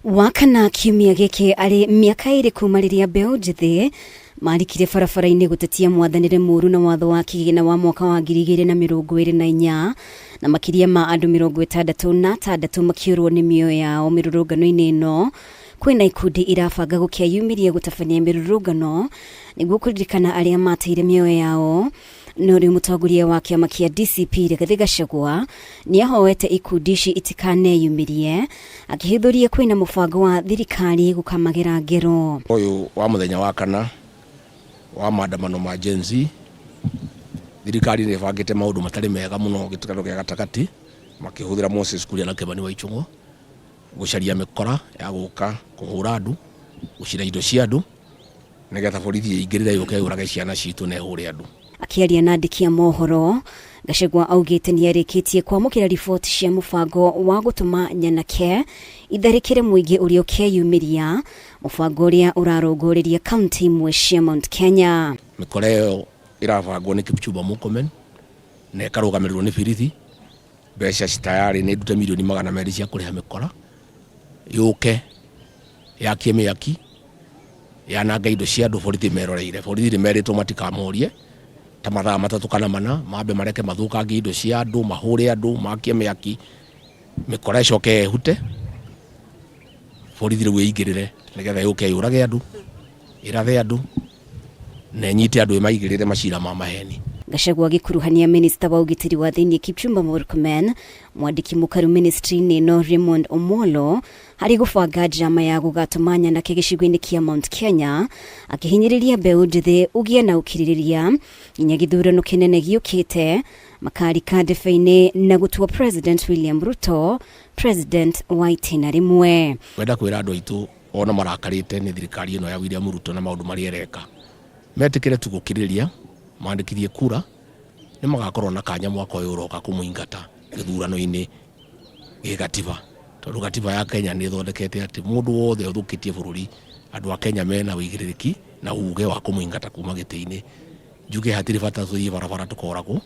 Wakana kiumia gĩkĩ arĩ mĩaka ĩrĩ kuma rĩrĩa mbeũ njĩthĩ marikire barabara-inĩ gũtetia mwathanĩre mũru na watho wa kĩgĩna wa mwaka wa 2024 na makĩria ma andũ 66 makĩũrwo nĩ mĩoyo yao mĩrũrũngano-inĩ ĩno. Kwĩna ikundi irabanga gũkĩyumĩria gũtabania mĩrũrũngano nĩguo kũririkana arĩa mateire mĩoyo yao. No rĩu mũtongoria wa kĩama kĩa DCP Rigathĩ Gachagua nĩahoete ikundi ici itikaneyumĩrie akĩhithũria kwĩna mũbango wa thirikari gũkamagera ngero. Ũyũ wa mũthenya wa kana wa maandamano ma Gen Z, thirikari nĩ ĩbangĩte maũndũ matarĩ mega mũno gĩtukano gĩa gatagatĩ makĩhũthĩra Moses Kuria na Kĩmani wa Ichung'wa gũcaria mĩkora ya gũka kũhũra andũ, gũcina indo cia andũ nĩgetha borithi ĩingĩrĩre yũke yũrage ciana citũ na ĩhũre andũ. Akĩaria na andĩki a mohoro, Gachagua augĩte nĩarĩkĩtie kwamũkĩra riboti cia mũbango wa gũtũma nyanake itharĩkĩre mũingĩ ũrĩa ũkeyumĩria, mũbango ũrĩa ũrarongoreria kaunti imwe cia Mount Kenya. Mĩkora ĩyo ĩrabangwo nĩ Kipchumba Murkomen na ĩkarũgamĩrĩrwo nĩ borithi. Mbeca ci tayarĩ nĩ ndute mirioni 200 cia kũrĩha mĩkora yũke yakie mĩaki yanange indo cia andũ borithi meroreire. Borithi nĩ merĩtwo matikamorie ta mathaa 3 kana 4 mambe mareke mathũkangie indo cia andũ, mahũre andũ, makie mĩaki, mĩkora ĩcoke ĩhute, borithi rĩu ĩingĩrĩre nĩgetha yũke yũrage andũ, ĩrathe andũ na ĩnyite andũ ĩmaigĩrĩre macira ma maheni. Gachagua agĩkuruhania minista wa ũgitĩri wa thĩinĩ Kipchumba Murkomen, mwandĩki mũkaru ministry-inĩ ĩno Raymond Omolo harĩ gũbanga njama ya gũgatũma nyanake gĩcigo-inĩ kĩa Mount Kenya, akĩhinyĩrĩria mbeũ njĩthĩ ũgĩe na ũkirĩrĩria nginya gĩthurano kĩnene gĩũkĩte makarika ndebe-inĩ na gũtua President William Ruto President wa itĩna rĩmwe. Ngwenda kwĩra andũ aitũ ona marakarĩte nĩ thirikari ĩno ya William Ruto na maũndũ marĩa ĩreka, metĩkĩre tu gũkirĩrĩria, mandĩkithie kura, nĩ magakorwo na kanya mwaka ũyũ ũroka kũmũingata gĩthurano-inĩ gĩgatiba, tondũ gatiba ya Kenya nĩ ĩthondekete atĩ mũndũ wothe ũthũkĩtie bũrũri, andũ a Kenya mena ũigĩrĩrĩki na uge wa kũmũingata kuma gĩtĩ-inĩ. Njuge hatirĩ bata tũthiĩ barabara tũkoragwo,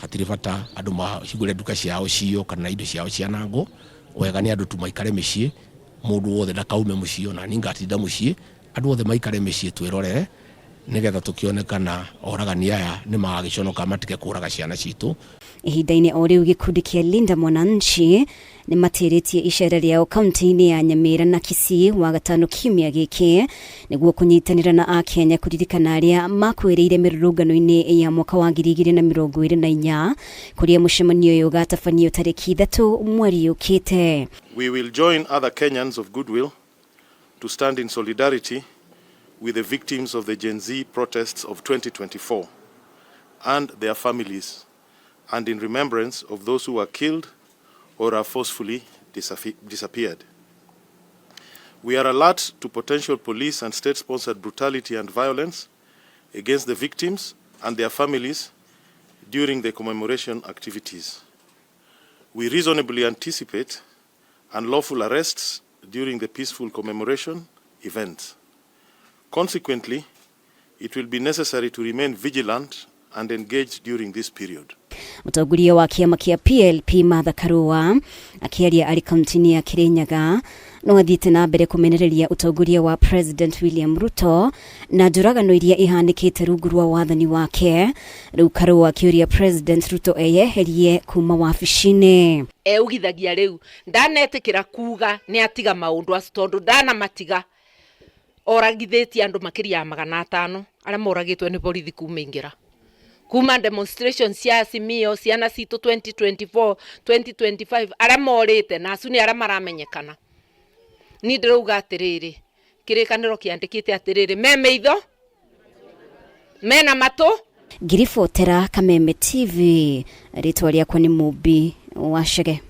hatirĩ bata andũ mahingũre nduka ciao ciywo kana indo ciao cianangwo, wega nĩ andũ tu maikare mĩciĩ, mũndũ wothe ndakaume mũciĩ ona niĩ ngatinda mũciĩ, andũ othe maikare mĩciĩ twĩrorere nĩgetha tũkĩone kana oragani aya nĩ magagĩconoka matige kũraga ciana citũ. Ihinda-inĩ o rĩu gĩkundi kĩa Linda Mwananchi nĩ matĩrĩtie icera rĩao kaunti-inĩ ya Nyamira na Kisii wagatano kiumia gĩkĩ nĩguo kũnyitanĩra na Akenya kũririkana arĩa makuĩrĩire mĩrũrũngano-inĩ ya mwaka wa 2024 kũrĩa mũcemanio ũyũ ũgatabanio tarĩki 3 mweri ũkĩte. We will join other Kenyans of goodwill to stand in solidarity with the victims of the Gen Z protests of 2024 and their families, and in remembrance of those who were killed or are forcefully disappeared. We are alert to potential police and state-sponsored brutality and violence against the victims and their families during the commemoration activities. We reasonably anticipate unlawful arrests during the peaceful commemoration events. Consequently, it will be necessary to remain vigilant and engaged during this period. Mũtongoria wa kĩama kĩa PLP Martha Karua akĩaria arĩ kaunti-inĩ ya Kirinyaga no athiĩte na mbere kũmenereria ũtongoria wa President William Ruto na njũragano iria ihanĩkĩte rungu rwa wathani wake. Rĩu Karua akĩũria President Ruto eyeherie kuma wabici-inĩ. Eugithagia rĩu ndanetĩkĩra kuga nĩ atiga maũndũ acio tondũ ndanamatiga oragithĩtie andũ makĩria ya 500 arĩa moragĩtwo nĩ borithi kuma ingĩra kuma demonstration cia Azimio ciana citũ 2024 2025 arĩa morĩte na acu nĩ arĩa maramenyekana. Niĩ ndĩrauga atĩrĩrĩ, kĩrĩkanĩro kĩandĩkĩte atĩrĩrĩ, me maitho mena matũ. Ngiribotera Kameme TV, rĩtwa rĩakwa nĩ Mũmbi wa Chege.